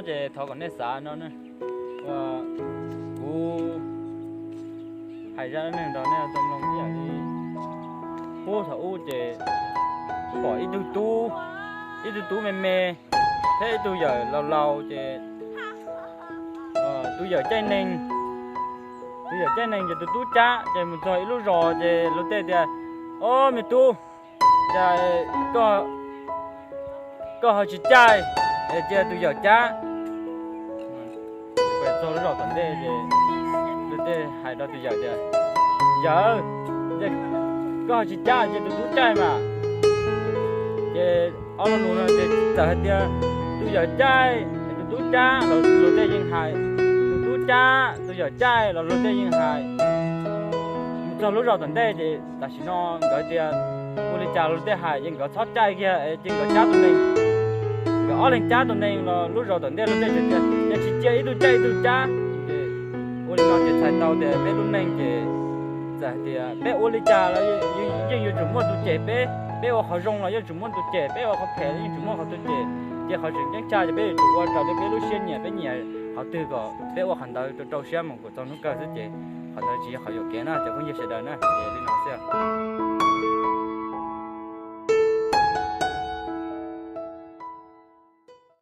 Ces thov kom nej xav no, kuv hais zaj dab neeg rau nej tau mloog ib yam li. Puag thaum ub ces pom ib tug tub, ib tug tub me me thiab ib tug yawm laus laus ces tus yawm caij neeg, tus yawm caij neeg ces tus tub cab ces mus txog ib lub zos ces luag tej tias, Ob, me tub, cas koj ho tsis caij es cia tus yawm cab? Txog lub zos tom ntej ces luag tej hais rau tus yawm tias, Yawm, koj ho tsis cab cia tus tub caij mas? Ces ob lo lus no ces txawm hais tias tus yawm caij es tus tub cab los luag tej yeej hais, tus tub cab tus yawm caij los luag tej yeej hais. Mus txog lub zos tom ntej ces tam sim no nkawd tias ua li cas los luag tej hais ces nkawd txhob caij kiag ces nkawd cab tus neeg, nkawd ob leeg cab tus neeg los lub zos tom ntej luag tej tias, Yog tsis cia ib tug caij ib tug cab. Ces ua li no ces txhais tau tias peb lub neej ces txawm hais tias peb ua li cas los yeej yuav tsum muaj tus cem peb, peb ua qhov zoo los yeej tsum muaj tus cem, peb ua qhov phem los yeej tsum muaj qhov tus cem. Ces qhov tseem ceeb tshaj ces peb yuav tsum ua raws li peb lub siab nyiam, peb nyiam qhov twg kom peb ua qhov ntawd rau rau siab mus kom txog hnub kawg xwb ces qhov ntawd tsis yog qhov yuam kev na cov phooj ywg sawv daws na. Ces li no xwb.